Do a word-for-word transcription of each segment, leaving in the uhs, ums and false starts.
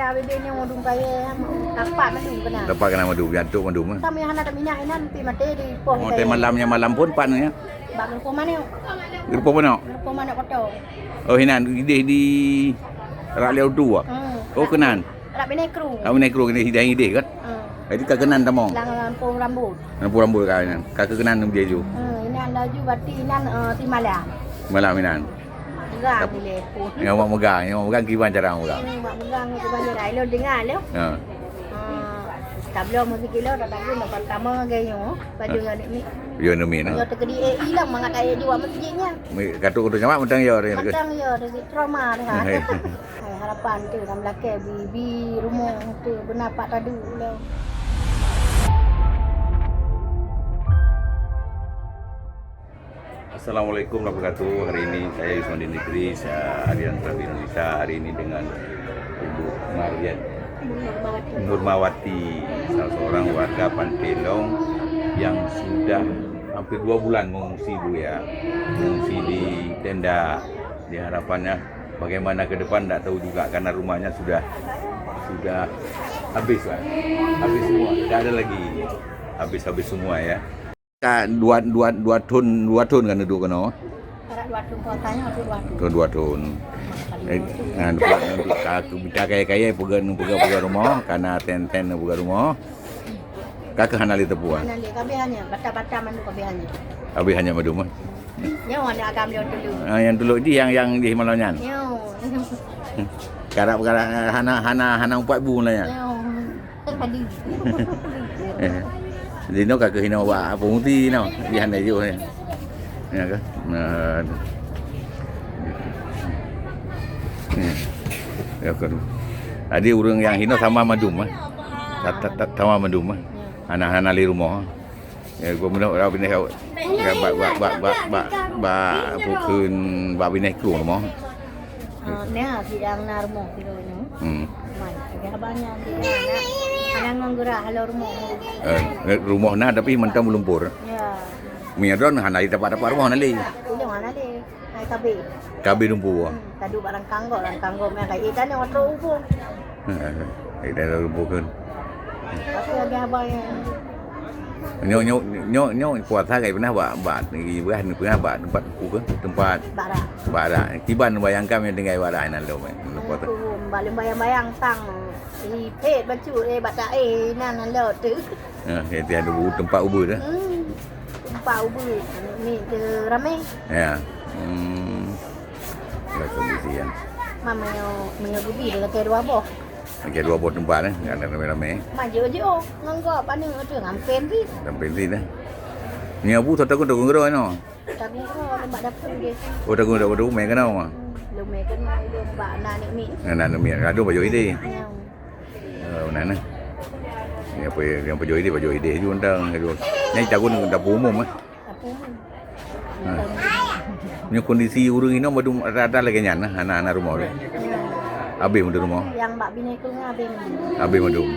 Abéh-béh nyoe mandum kayèe, tapak mandum keunan. Tapak keunan mandum, ya, tok mandum, eh. Sampoe hana taminyak inan, pi maté di poh. Oh, teuh malam nyan malam phôn pat nyan? Bak geureupoh manok. Geureupoh manok? Geureupoh manok koto. Oh, hinan idéh di rak lhèe utu, ah? Hmm. Oh, keunan. Rak binéh kru. Rak binéh kru keunan idéh, idéh kan? Hmm. Jadi ka keunan tamong. Lam, lam lampôh rambôt. Lampôh rambôt ka inan. Ka keunan idéh ju. Hmm, inan laju berarti inan, eh, simalam. Malam inan. Megang Tap-, dilèe pun. Nyoe awak megang, nyoe awak megang kiban cara megang. Hmm, awak megang nyoe kiban cara. Ilôn deungoe lôn. Ha. Ha. Tabloe meusikilo, tatagun, pertama lagèe nyoe, baju Ha. nyoe ni. Yo, ni min, ha. Nyoe teukeudi, eh, ilang mangat ayat jua meuseujid nyan. Mi-, katuk untuk nyamak, mentang yo, dia. Mentang yo, dia trauma dia. Hai. Hai, harapan tu, dalam belakang, bi, bi, rumoh tu, beuna pak tadu lom. Assalamualaikum warahmatullahi wabarakatuh. Hari ini saya Yusman Idris, eh, Harian Terakhir Indonesia. Hari ini dengan Ibu Marian Nurmawati, salah seorang warga Pantai Long yang sudah hampir dua bulan mengungsi, Bu, ya. Mengungsi di tenda. Di harapannya bagaimana ke depan, tak tahu juga karena rumahnya sudah, sudah habis, Pak. Habis semua, tidak ada lagi. Habis-habis semua, ya. Ka dua, dua, dua thôn, dua thôn ka neuduek keunoe? Ka dua thôn, puasanya untuk dua thôn. Thôn dua thôn. Eh, nah, untuk, untuk ka, ka mita kayèe-kayèe, peugah, peugah, peugah rumoh, ka na ten-ten peugah rumoh. Ka keuh hana lé teupeu, ah? Hana lé, ka abéh hanyut, bata-bata mandum ka abéh hanyut. Abéh hanyut mandum, ah? Nyoe aneuk agam lôn tulung. Ah, nyang tulung jih nyang, nyang jih malam nyan? Nyoe. Karab, karab, hana, hana, hana umpat bu malam nyan? Nyoe. Tadi. Di noe ka keuh inoe bak pengungsi noe. Di hana jih, eh. Ya ke? Nah. Ya ke? Jadi ureueng nyang hinoe sama mandum, eh. Ta-, ta-, ta-, sama mandum, eh. Hana, hana lé rumoh. Ya, gubernur orang pindah kau. Ya, bak, bak, bak, bak, bak, bak, bukon bak binéh kru rumoh. Ah, nah, sidang na rumoh kilo nyoe. Hmm. Man, ada abang nyan di na. Anak ngon geura halo rumoh. Eh, rumoh na tapi mantong meulumpur. Ya. Meunyoe droen hana di tapak-tapak rumoh na lé. Ulôn hana lé. Hai kabéh. Kabéh lumpu. Hmm, tadu bak rangkang gok, rangkang gok meunan kai. Eh, tadi waktu ubung. Eh, eh, dah lumpu kan. Tapi ada abang yang Nyoe, nyoe, nyoe, nyoe puasa kai pernah bak, bak, bak, pernah bak tempat ku ke? Tempat Barak. Barak. Kiban bayangkan yang tinggai barak nan lom, eh. Puasa. Aku bak lôn bayang-bayang tang. Ih, phet bacut, eh, bak tae nan, nan lom tu. Ha, dia, dia ada tempat ubu dah. Hmm. Tempat ubu. Ni dia ramai. Ya. Hmm. Ya, kondisi yang Mama yang, yang gubi dia pakai dua boh. Okey, dua boh tempat, eh. Yang ramai-ramai. Maju je, oh. Nganggap aneuk tu ngampen sih. Ngampen sih dah. Ni abu tak takut takut gerah no. Takut gerah, lembak dapur dia. Oh, takut takut rumah kena, Mak? Hmm, rumah kena, dia bak anak ni. Anak ni, aduh, baju ini. Ya. Oh, mana? Ni apa yang, yang baju ini, baju ini. Ju undang, aduh. Ni takut dapur umum, eh. Apa ni? Ha. Nyoe kondisi ureueng inong mandum rata lagèe nyan nah, anak-anak rumoh tu. Ya. Habéh mandum rumoh. Yang bak binéh kru nyan habéh mandum. Habéh mandum.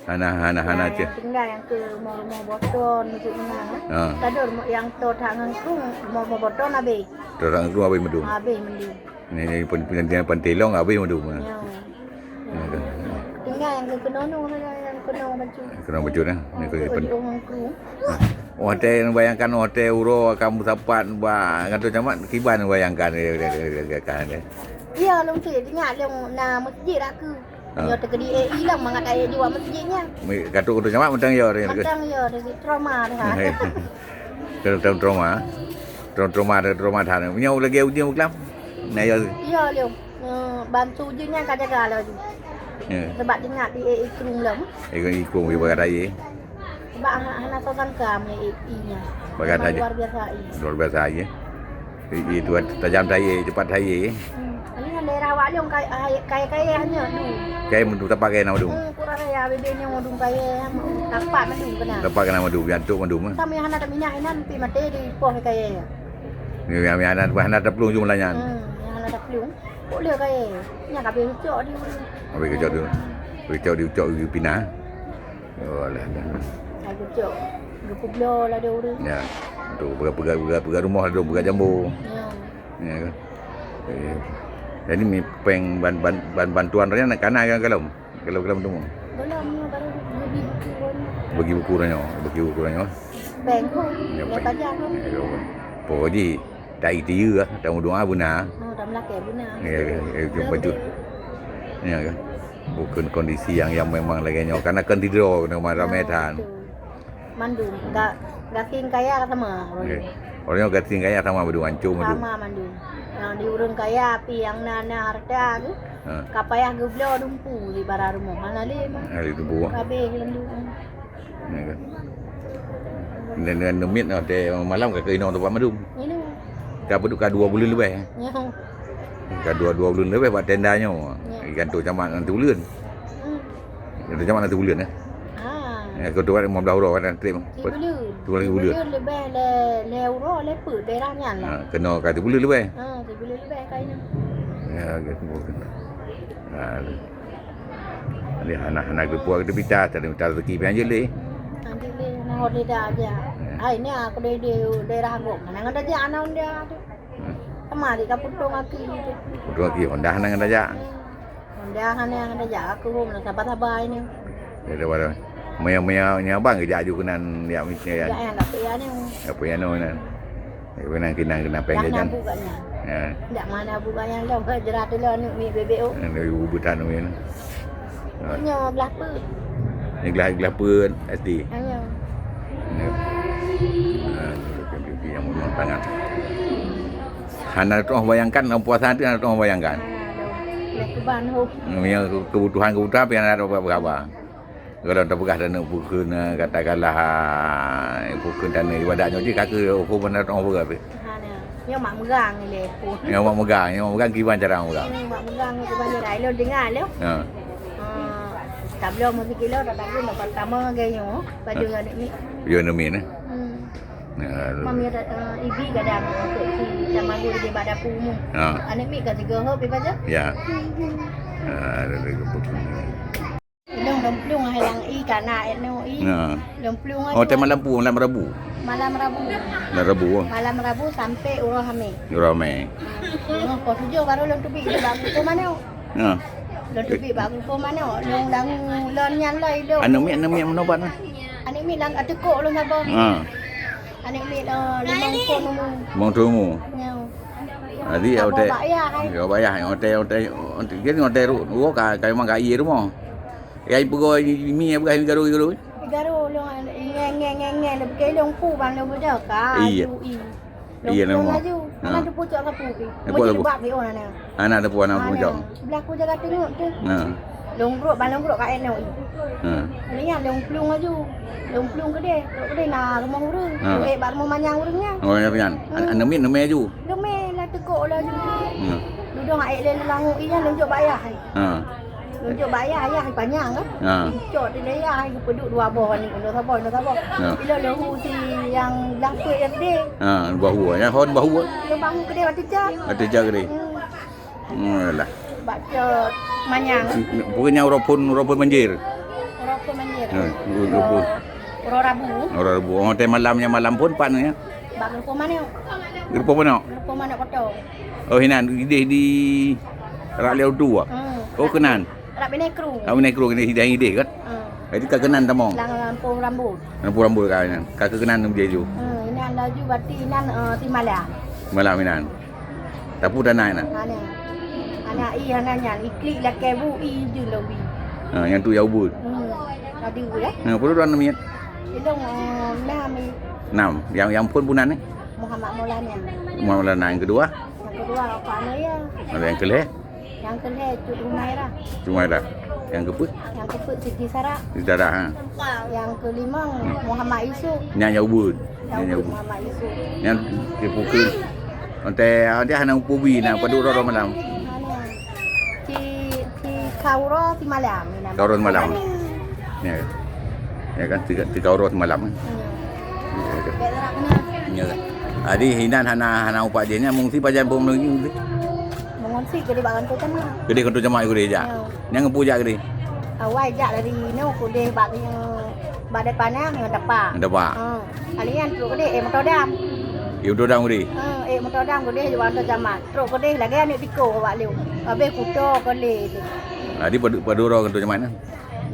Hana, hana, hana ceh. Tinggai nyang keu rumoh-rumoh Boton, untuk menang, eh. Ha. Tadi rumoh yang to that ngon kru, rumoh-rumoh Boton habéh. To that ngon kru habéh mandum. Habéh mandum. Ni, ni pen-, penantian Pantai Long habéh mandum. Ya. Ya, kan? Tinggai nyang keu keunoe, nyang keunoe bacut. Keunoe bacut, eh? Ni keu pen- Ngon kru. Ha. Watèe bayangkan watèe uroe akan meusapat bak Gatot Camat, kiban bayangkan, eh, eh, eh, eh, kan, eh. Iya, lôn cit ingat lôn na meuseujid dak keu. Ha. Nyoe teukeudi, eh, ilang mangat ayat jua meuseujid nyan. Mi-, Gatot, Gatot Camat mantong yo, eh. Mantong yo, trauma dah. Trauma, trauma. Trauma, trauma, trauma that. Nyoe lagèe ujeuen beukelam. Nah, ya. Iya, lom. Eh, bantu je nyan ka jaga laju. Ya. Sebab ingat di, eh, ikung lom. Ikung, ikung di barat air. Sebab hana, hana soe sangka mé i, i nyan. Barat air. Luar biasa i. Luar biasa air. I, i tu tajam air, cepat air. Hmm. Ini kan daerah awak lom kaya, kaya, kaya hanya tu. Kaya mandum tapak kaya nama tu. Hmm, kurang raya bebek ni mandum kaya, tapak mandum kena. Tapak kena mandum, biar tu mandum, eh. Sama yang hana tak minyak inan, pi mati di poh kaya. Ni yang, yang hana, hana taplueng jumlah nyan. Hmm, yang hana taplueng. Boleh kaya. Yang habis ucok di. Habis ucok di. Ucok di ucok di pinah. Oh, alah, alah. Hai ucok. Dua puluh belas lah dia urus. Ya. Tu pegang, pegang, pegang, pegang rumah tu, pegang jambu. Ya. Ya kan? Eh. Jadi mi péng ban, ban, ban, bantuan roh nyan ka na nyang golom. Golom, golom teuma. Golom nyoe baru bagi buku roh nyoe. Bagi buku roh nyoe, bagi buku roh nyoe. Péng tu, ya, péng. Pajak tu. Ya, ya. Pokok jih, tak itu ya, tak mudah beuna. Oh, dah melakèe beuna. Ya, ya, ya, itu betul. Ya kan. Bukan kondisi yang, yang memang lagèe nyoe. Karena kan tidroe, kena ramai, ah, tan. Betul. Mandum, ga-, gasien kaya sama. Nggih. Orang nyoe gasien kaya sama mandum, hancô mandum. Sama mandum. Nyang di ureueng kaya, pi nyang na, na harta tu, ha, ka payah geubloe dumpu di bara rumoh. Hana lé mah. Hana lé dumpu. Ka abéh lom tu. Ya kan? Dan, dan demit, oh, teh malam ka keuinong teumpat mandum. Inong. Ka peuduek ka dua buleuen leubeh. Nyoe. Ka dua, dua buleuen leubeh bak tenda nyoe. Ya. Di kantor camat nanti buleuen. Hmm. Kantor camat nanti buleuen, eh? Ah. Ya, kantor camat lima belas uroe kan trip. Tibuleuen. Tibuleuen, tibuleuen. Tibuleuen leubeh lé, lé uroe lé peuet daerah nyan lah. Ha, keunoe ka tibuleuen leubeh. Ha, tibuleuen leubeh ka inong. Ya, ka tibuleuen. Ha. Ni hana, hana geupeu geuteubiet, tadi minta rezeki pian jeuet lé. Nanti lé, nah, hot lé dah aja. Ya. Hai, ni aku dari, dari daerah Agong. Mana ada aja anak dia tu. Hmm. Sama di kaputong aki tu. Putong aki Honda hana ngon tajak. Honda hana ngon tajak, aku hom lah sabar-sabar ini. Dia dah pada maya-maya nya abang geujak aju keunan yak misi ya. Ya, ya, tak payah ni. Tak payah ni, nah. Ya, keunan, keunan, keunan péng dah jajan. Nabuk kat nyan. Ya. Dak mana nabuk kat nyan, dah jerat dulu aneuk mi bebek, oh. Aneuk ibu butan mi. Ha. Nyoe glah peuet. Ni glah, glah peuet S D. Ha, nyoe. Ni. Ha, ni yang memang sangat. Hana teuh bayangkan, dalam puasa tu hana teuh bayangkan. Ha, dah. Dah keban, ho. Ya, kebutuhan-kebutuhan, tapi hana ada apa-apa. Kalau tapeugah taneuk pukon, katakanlah, pukon taneuk ibadat nyoe jih, ka keuh huköm hana teuh beureukat. Hana. Nyoe mak meurang ilèe pun. Nyoe mak meurang, nyoe mak meurang kiban cara meurang. Hmm, mak meurang nyoe kiban cara. Ilôn deungoe lôn. Ha. Ah, tabloe meusikilo, tatagun dapat tamong lagèe nyoe, baju ngon aneuk miet. Baju aneuk miet, eh? Hmm. Nah, mami ada, eh, ibi kadang untuk si sama guru di bak dapur umum. Ha. Aneuk miet ka sigoe hop ibaca. Ya. Ah, ada, ada. Ilôn lôn plueng hai lang i kana et neu i. Ya. Lôn plueng. Oh, teuh malam pu, malam Rabu. Malam Rabu. Malam Rabu. Malam Rabu sampai uroe Hamé. Uroe Hamé. Ha. Nyoe poh tujoh baru lôn teubiet bak geupeu manok. Ha. Lôn teubiet bak geupeu manok, lôn dangu lôn nyan lah ilôn. Aneuk miet, aneuk miet meunobat nah. Aneuk miet lam ateukok lôn saboh. Ha. Aneuk miet, eh, limong thon umu. Limong thon umu. Nyoe. Jadi, saboh otai, bak yah, hai. Ya, bak yah, otai, otai, otai, jadi otai ru-, ruwah ka, ka memang ka ie rumoh. Ya, ipeugah mi, ipeugah mi garu, garu. Garu, lôn, nge, nge, nge, nge, lôn bukée lôn pu ban lôn beudôh ka, iya. Aju i. Lôn iya, pu nama. Laju. Ha. Hana teupucok sapu pi. Teupucok sapu. Meujilbab pi, oh, nana. Hana teupu, hana teupucok. Blah ku jaga teungeut tu. Ha. Lôn grok, ban lôn grok ka et neu i. Ha. Lheuh nyan lôn plueng laju. Lôn plueng keudeh, grok keudeh na rumoh ureueng. Ha. Lôn et bak rumoh manyang ureueng nyan. Oh, ya, nyan. Hmm. An-, aneuk miet neumè laju. Neumè lah teukok laju. Ha. Lôn dong et lé lôn langue i nyan lôn jok bak yah. Ha. Lôn jok bak yah, yah panyang kan? Ha. Cok di yah, geupeuduek dua boh ni, unoe saboh, unoe saboh. Ha. Ilôn lôn hu si nyang blang peuet R D. Ha, bahu, nyang hon bahu. Lôn bahu keudeh bak teuja. Bak teuja keudeh. Hmm. Hmm, alah. Bak cot manyang. Pokoknya uroe phôn, uroe phôn banjir. Uroe phôn banjir. Ha, uroe phôn. Uroe Rabu. Uroe Rabu. Oh, teuh malam nyang malam phôn pat nyan. Bak geupeu manok. Geupeu manok? Geupeu manok potong. Oh, hinan idéh di Rak Liau Tu, ah? Hmm. Oh, keunan. Rak Binèh Kru. Rak Binèh Kru keunan idéh, idéh kan? Hmm. Jadi ka keunan tamong. Lam lampôh rambôt. Lampôh rambôt ka inan. Ka keunan idéh ju. Hmm, inan laju berarti inan, eh, simalam. Malam inan. Tapu tanah inan. Ha, ni. Aneuk i hana nyan, iklik lakèe bu i jeun lom bi. Ha, nyang tu nyang ubeut. Hmm. Tadi bu, eh? Ha, peue droe aneuk miet? Ilôn, eh, nam i. Nam. Nyang, nyang phôn pu nan, eh? Muhammad Maulana. Muhammad Maulana nyang keudua? Nyang keudua, Bapak Anoya. Ada nyang keulhèe? Nyang keulhèe Cut Humairah. Cut Humairah. Nyang keupeuet? Nyang keupeuet Siti Sarah. Siti Sarah, ha. Nyang keulimong Muhammad Yusuf. Nyan nyang ubeut. Nyang ubeut Muhammad Yusuf. Nyan sipukul. Onte, onte hana upu bi na padub rot malam. Ci, ci kauro simalam. Kauro simalam. Ya. Ya kan, tiga, tiga uroe semalam kan? Hmm. Ya kan? Ya kan? Jadi, hinan hana, hana upat jih nyan, mengungsi pajan pun mengungsi. Mengungsi keudeh bak kantor camat. Keudeh kantor camat keudeh jak? Ya. Nyang ngeupeu jak keudeh? Awai jak dari inoe keudeh bak, bak depan nyan, ngon tapak. Ngon tapak. Ha. Kali nyan trok keudeh, eh, moto dam. Ék moto dam keudéh? Ha, ék moto dam keudéh, lewat kantor camat. Trok keudéh lagèe aneuk tiko awak lôn. Habéh kuto keu lé. Jadi padum, padum droe kantor camat nyan?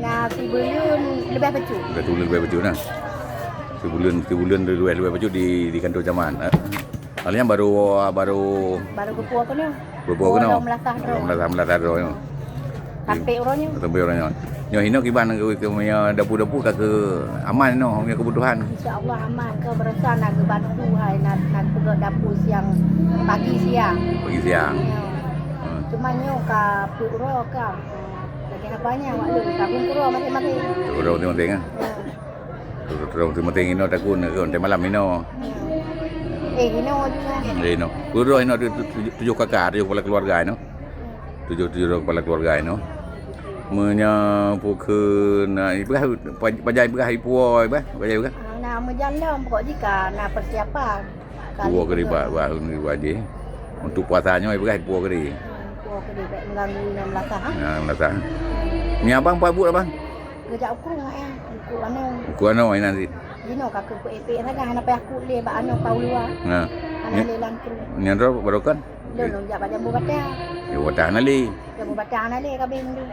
Na sibuleuen leubeh bacut. Leubeh sibuleuen leubeh bacut nah. Sibuleuen, sibuleuen leubeh, leubeh bacut di, di kantor camat. Ha. Awak nyan baru, baru Baru geupuwoe keunoe. Geupuwoe keunoe. Lom melasah droe. Lom melasah, melasah droe nyoe. Sampai uroe nyoe. Sampai uroe nyoe. Nyoe hinoe kiban keu, keu meunyoe dapu-dapu ka keu aman nyoe, meunyoe keubutuhan. Insya Allah aman, keu baroesa na geubantu hai, na, na peugöt dapu siang, pagi siang. Pagi siang. Ya. Hmm. Cuma nyoe ka peuet uroe ka. Lagèe haba nyan awak lôn ka bungkuro maté-maté. Uroe maté-maté kan? Ya. Terus, terus, terus, penting inoe takun, takun. Tengah malam inoe. Eh, inoe juga. Eh, inoe. Kudroe inoe tu, tu, tujoh, tujoh kakak, tujoh kepala keluarga inoe. Tujoh, tujoh kepala keluarga inoe. Meunyoe pukon, na, ibrah, paj-, pajan ibrah, ipuwoe ibrah, pajan ibrah. Ah, na meujan lom, pokok jika na persiapan. Puwoe keudéh bak, bak, bak jih. Untuk puasa nyoe ibrah puwoe keudéh. Hmm, puwoe keudéh, bèk mengganggu inoe melasah, ha? Nah, melasah. Ni abang pat buet abang? Geujak u krueng, eh, u krueng anoe. U krueng anoe inan cit. Jinoe ka keuh peuék-ék sagai, hana payah kut lé bak anoe ka u luwa. Nah. Hana lé lam krueng. Nyan droe baroe kon? Lôn, lôn jak bak Jambu Batang. Jambu Batang hana lé. Jambu Batang hana lé ka beng tu.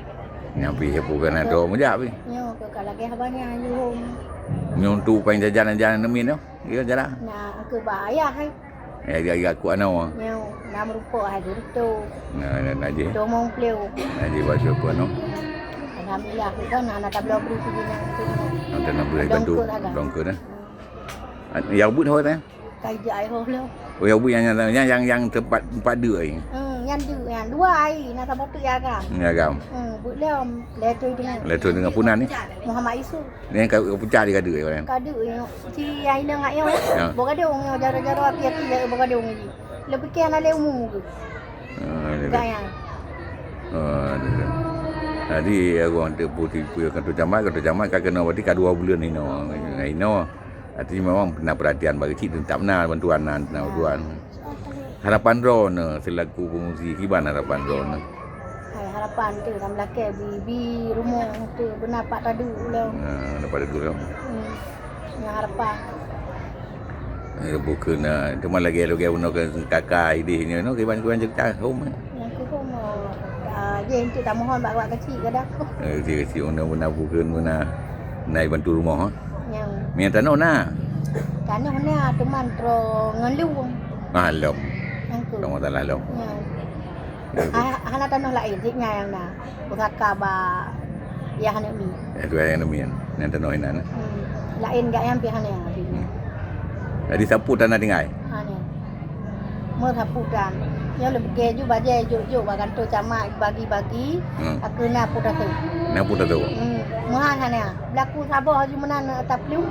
Nyan pih bukan ada meujak pih. Nyoe keuh ka lagèe haba nyan, yuhom. Nyoe tu paling jajan-jajan neumit tu. Iya, jalan. Nah, engkau bak ayah, hai. Ya, ya, ya, aku anak. Nyoe, na meureumpok hai geureutôh. Nah, nah, nah, je. Tomong pleu. Nah, je, bak siapa, no? Alhamdulillah, aku kan anak tabloe beri sini. Nanti nak boleh bantu. Dongkot lah, kan? Dongkot, eh? Hmm. Ya, buat apa, eh? Kai je ai ho lo. Oh, ya, buat yang, yang, yang, yang tempat, tempat dua, eh? Hmm, yang dua, yang dua ai, nak sabar tu ya, kan? Ya, kan? Hmm, buat lom, leto dengan. Leto dengan punan ni? Muhammad Yusuf. Ni ka, ka pucak di kadu, eh, orang. Kadu, ya. Si ai lo ngat yo. Ya. Boh gadong yo, jaro-jaro api-api ya, boh gadong ni. Lebih ke anak lé umu ke? Ah, dia. Gaya. Ah, dia. Jadi, aku hantar putih puya kantor camat, kantor camat ka kena berarti ka dua bulan ino. Ino. Artinya memang pernah perhatian bagi cik, tetap na bantuan, na, na bantuan. Harapan droeneuh selaku pengungsi, kiban harapan droeneuh? Hai, harapan tu, lam lakèe bi, bi rumoh tu, beuna pat tadu lom. Ha, dapat tadu lom. Hmm. Nyan harapan. Eh, bukan, ah, cuma lagi, lagi bunoe ke kaka idih nyoe, no, kiban, kiban cerita, hom. Nyang keu hom, ah, jih tu tamohon bak awak kecil kadang. Eh, kecil, kecil, bunoe beuna bukan, beuna nai bantu rumoh, ha? Nyang. Minyak tanoh na? Tanoh na, teuma tro ngon lung. Ah, lom. Nyang tu. Kamu salah lom. Nyang. Nyang tu. Ha-, hana tanoh laén, cit nyan nyang na. Pusaka ba yah aneuk mi. Eh, tu yah aneuk mi, nyang tanoh inan, eh? Hmm. Laén gak nyang pih hana. Hmm. Jadi sapu tanah tinggai? Hana. Meusapu tan. Nyoe leubeh ju bajèe jok-jok bak kantor camat bagi-bagi. Hmm. Aku na putasa. Na putasa. Hmm. Meuhan hana. Belaku saboh ju meunan, eh, taplueng.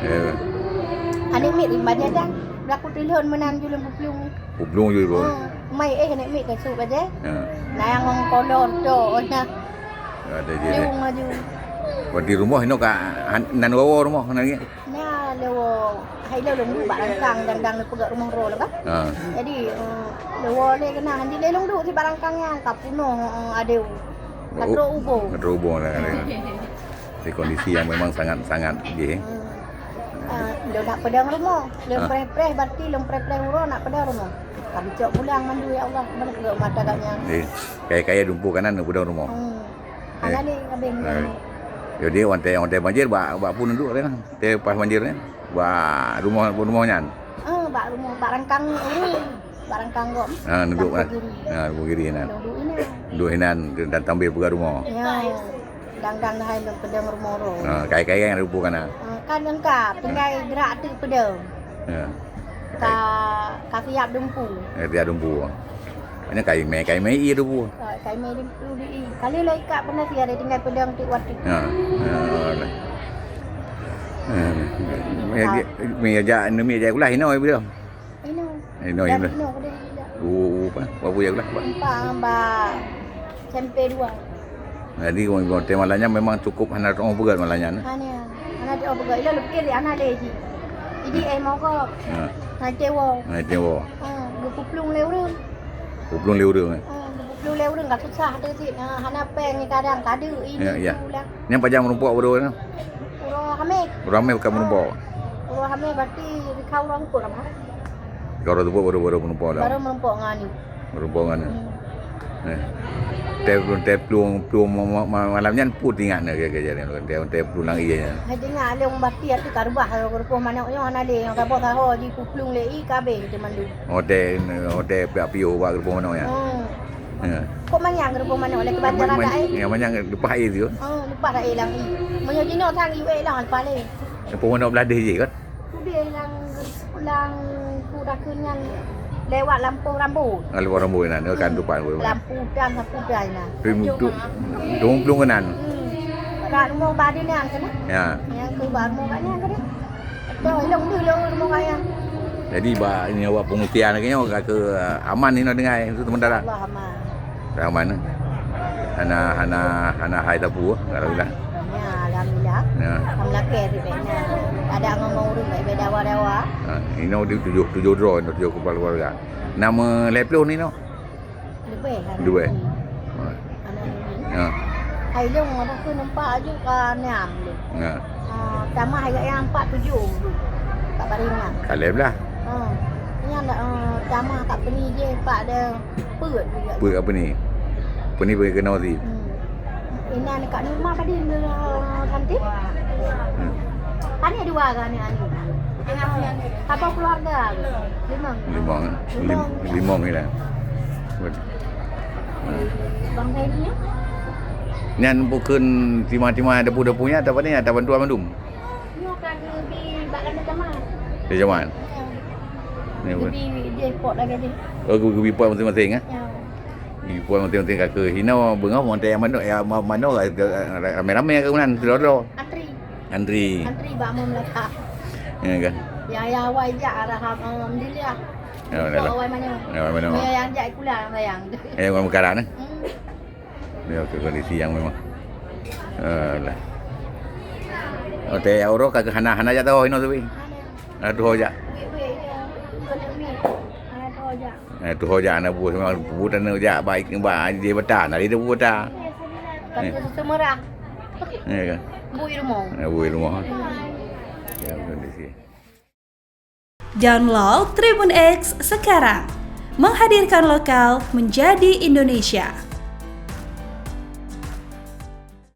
Eh. Aneuk miet rim bajèe tan. Belaku tilon meunan ju lôn puplueng. Puplueng ju lôn. Hmm. Mai eh aneuk miet kan su bajèe. Ya. Nah, nyang ngon kolor tu, nah. Ada je. Lôn maju. Berarti rumoh inoe ka han-, nan woe rumoh nan lagi? Nyan lôn, hai lôn, lôn duek bak rangkang, dang-dang lôn peugöt rumoh droe lé bah. Ha. Jadi, eh, lôn woe lé keunan, di lé lôn duek di bak rangkang nyan, ka punoh, eh, adoe. Ka trok ubong. Ka trok ubong dah, dah. Di kondisi yang memang sangat-sangat jih, eh. Hmm. Ah, lôn nak peudong rumoh. Lôn preh-preh, berarti lôn preh-preh uroe nak peudong rumoh. Ka bicok pulang mandum, ya Allah, mana peugöt mata kat nyan. Eh, kaya-kaya dumpu kanan peudong rumoh. Hmm. Eh. Hana lé, habéh. Eh. Jadi, watèe, watèe banjir, bak, bak pun duek lé nah. Watèe pas banjir nyan. Bak rumoh, rumoh nyan. Ah, bak rumoh, bak rangkang ureueng. Bak rangkang gop. Ah, duek nah. Lampung kiri. Ah, lampung kiri nah. Duek inan. Duek inan, dan sambil peugöt rumoh. Ya. Dang-dang hai lôn peudong rumoh droe. Ah, kai-kai nyang dumpu kanan. Ah, kan lengkap, tinggai gerak teuk peudong. Ya. Ka, ka siap dumpu. Eh, siap dumpu. Hanya kai mè, kai mè ie dumpu. Ka, kai mè dumpu di ie. Kali lah ikat pernah sih ada tinggai peudong teuk watèe. Ha. Ha, lah. Ha. Mè, mè jak, mè jak ulah inoe belum. Inoe. Inoe, inoe. Inoe kedai. Oh, apa? Apa ya ulah, apa? Empat, empat. S M P dua. Jadi, watèe malam nyan memang cukup hana teu'oh peugöt malam nyan, eh? Hana, hana teu'oh peugöt. Ila lôn pikir di hana lé jih. Jadi, eh, mogok. Ha. Hana teu'oh. Hana teu'oh. Ha, geupuplueng lé ureueng. Puplueng lé ureueng, eh? Ha, geupuplueng lé ureueng ka susah tu cit. Ha, hana pèng kadang ka deuek ini tu lah. Nyan pajan meurumpok baroe nyan? Uroe Hameh. Uroe Hameh bukan meurumpok. Uroe Hameh berarti di kau urang kot lah, bah. Ka uroe teupeu baru, baru meurumpok lah. Baru meurumpok ngon ni. Meurumpok ngon ni. Hmm. Eh. Teuh, teuh plueng, plueng ma-, ma-, ma-, malam nyan peue teuingat na keu, keu jalan. Teuh, teuh plueng lam ie nyan. Hai teuingat lé ureueng bati atu ka reubah, ka reubah manok nyoe hana lé, nyang saboh saho jiplueng lé ie ka abéh teuh mandum. Oh, teuh, oh, teuh piak piôh bak geureupoh manok nyan. Hmm. Ya. Kok manyang geureupoh manok lé keu bata rata, eh? Ya, manyang leupah ie tu. Oh, leupah ie lam ie. Meunyoe jinoe sang ie, eh, lam leupah lé. Geureupoh manok blah deh jih kan? Udeh lam, lam ku dakun nyan lewat lampôh rambôt. Ah, lampôh rambôt nyan, kan tupat. Hmm. Lampu dan sapu dan nyan. Rim tu, dong plueng keunan. Hmm. Rak rumoh bak aduen nyan keunan. Ya. Nyang keu bak rumoh kat nyan keunan. Toh, ilong dulu rumoh kat nyan. Jadi, bak, ini awak pengungsian lagi nyoe, ka keu, ah, aman inoe tinggai, untuk sementara. Allah aman. Rahman, eh? Hana, hana, hana hai sapeue, alhamdulillah. Ya, alhamdulillah. Ya. Alhamdulillah, ke, di Bena. Ada ngomong urut, baik, baik dawa-dawa. Ha, inoe di tujoh, tujoh droe, inoe tujoh kepala keluarga. Nama leploh ni, no? Lebih, anak Dua. Ni. Ha. Anak ni. Ya. Hai, dia orang dah ke nampak aju ka enam ni. Ya. Ah, tamah ayat yang empat tujuh tu. Kat Baringan. Kaleb lah. Ha. Ini ada, ah, tamah kat Peni je, Pak, dia. Peuet juga. Peuet apa ni? Apa ni bagi kena ti? Hmm. Inan kat rumah tadi, eh, nanti. Hmm. Tanya dua kan ni, anu. Apa keluarga? Limong. Limong, eh? Lim-, limong ni lah. Bang Heri, ya? Nyan bukan timah-timah debu-debu nya, atau apa ni, atau bantuan mandum? Nyoe ka geubi bak Raja Jamal. Raja Jamal? Ya. Ni pun. Geubi jih pot lagèe jih. Oh, geubi, geubi pot masing-masing, eh? Ya. Geubi pot masing-masing ka keu hinoe beungoh montée manok, ya, ma-, manok, eh, ramé-ramé ka keunan, sidroe-droe. Antri. Antri. Antri bak mon meulata. Ya kan? Ya, ya, awai jak, arah, alhamdulillah. Ya, betul. Awai manok. Ya, awai manok. Ya, yang jak kula sayang. Eh, orang Mekaran, eh? Hmm. Ni, okey, kondisi yang memang. Alah. Oh, teh ya, uroe ka hana, hana jak tahu inoe tu, Wi. Hana tuho jak. Hana tuho jak. Hana tuho jak, anak buah sama buat anak jak, baik, baik, dia betah, nanti dia buat betah. Kata semerah. Ya kan? Bui rumah. Ya, bui rumah. Ya, kondisi. Download Tribun X sekarang. Menghadirkan lokal menjadi Indonesia.